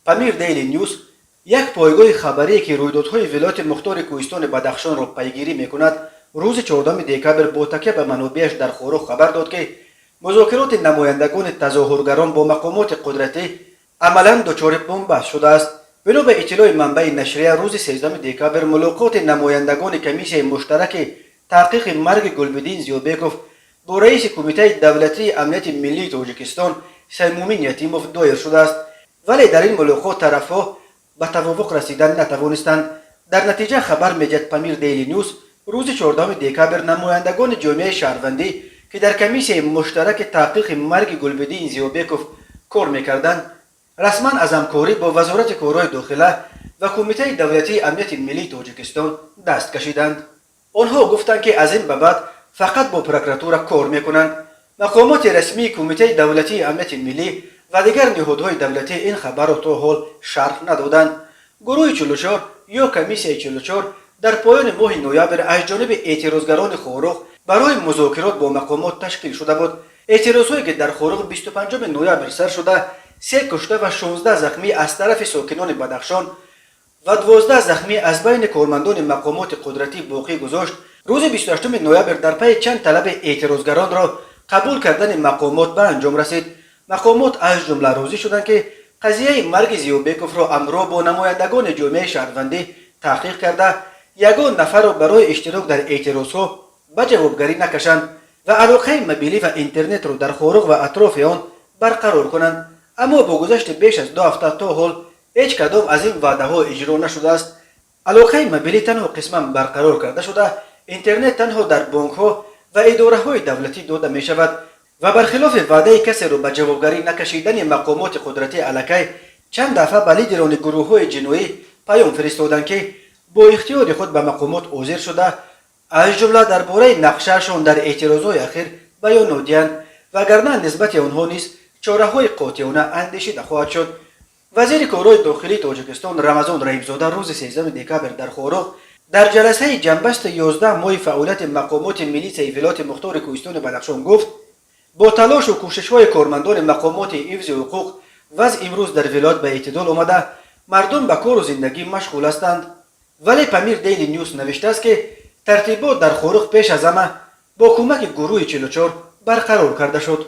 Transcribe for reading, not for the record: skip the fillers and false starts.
Памир Дейли Ньюс, як пойгоҳи хабарие, ки рӯйдодҳои вилояти мухтори кӯҳистони Бадахшонро пайгирӣ мекунад, рӯзи 14 декабр бо такя ба манобеаш дар Хоруғ хабар дод, ки музокироти намояндагони тазоҳургарон бо мақомоти қудратӣ амалан дучори бунбаст шудааст. Бино ба иттилои манбаи нашрия, рӯзи 13 декабр мулоқоти намояндагони комиссияи муштараки таҳқиқи марги Гулбиддин Зиёбеков бо раиси Кумитаи давлатии амнияти миллии Тоҷикистон Саймумин Ятимов доир шудааст, вале дар ин мулоқот тарафҳо ба тавофуқ расидан натавонистанд. Дар натиҷа, хабар медиҳад Памир Дейли Ньюс, рӯзи 14 декабр намояндагони ҷомеаи шаҳрвандӣ, ки дар комиссияи муштараки таҳқиқи марги Гулбиддин Зиёбеков кор мекарданд, расман аз ҳамкорӣ бо Вазорати корҳои дохила ва Кумитаи давлатии амнияти миллии Тоҷикистон даст кашиданд. Онҳо гуфтанд, ки аз ин ба баъд фақат бо прокуратура кор мекунанд. Мақомоти расмии Кумитаи давлатии амнияти миллӣ ва дигар ниҳодҳои давлатӣ ин хабарро то ҳол шарҳ надоданд. Гурӯҳи 44 ё комиссияи 44 дар поёни моҳи ноябр аз ҷониби эътирозгарони Хоруғ барои музокирот бо мақомот ташкил шуда буд. Эътирозҳое, ки дар Хоруғ 25 ноябр сар шуда, се кушта ва 16 захмӣ аз тарафи сокинони Бадахшон ва 12 захмӣ аз байни кормандони мақомоти қудратӣ боқӣ гузошт, рӯзи 28 ноябр дар пайи чанд талаби эътирозгаронро қабул кардани мақомот ба анҷом расид. Мақомот аз ҷумла розӣ шуданд, ки қазияи марги Зиёбековро ҳамроҳ бо намояндагони ҷомеаи шаҳрвандӣ таҳқиқ карда, ягон нафарро барои иштирок дар эътирозҳо ба ҷавобгарӣ накашанд ва алоқаи мобилӣ ва интернетро дар Хоруғ ва атрофи он барқарор кунанд. Аммо бо гузашти беш аз 2 ҳафта то ҳол ҳеҷ кадом аз ин ваъдаҳо иҷро нашудааст. Алоқаи мобилӣ танҳо қисман барқарор карда шуда, интернет танҳо дар бонкҳо ва идораҳои давлатӣ дода мешавад ва бархилофи ваъдаи касеро ба ҷавобгарӣ накашидани мақомоти қудратӣ, аллакай чанд дафъа ба лидерони гурӯҳҳои ҷиноӣ паём фиристоданд, ки бо ихтиёри худ ба мақомот ҳозир шуда, аз ҷумла дар бораи нақшаашон дар эътирозҳои ахир баёнот диҳанд, вагарна нисбати онҳо низ чораҳои қотеона андешида хоҳад шуд. Вазири корҳои дохилии Тоҷикистон Рамазон Раҳимзода рӯзи 13 декабр дар Хоруғ дар ҷаласаи ҷамъбасти 11 моҳи фаъолияти мақомоти милитсияи вилояти мухтори кӯҳистони Бадахшон гуфт, бо талошу кӯшишҳои кормандони мақомоти ҳифзи ҳуқуқ вазъ имрӯз дар вилоят ба эътидол омада, мардум ба кору зиндагӣ машғул ҳастанд. Вале Памир Дейли Ньюс навиштааст, ки тартибот дар Хоруғ пеш аз ҳама бо кӯмаки гурӯҳи 44 барқарор карда шуд.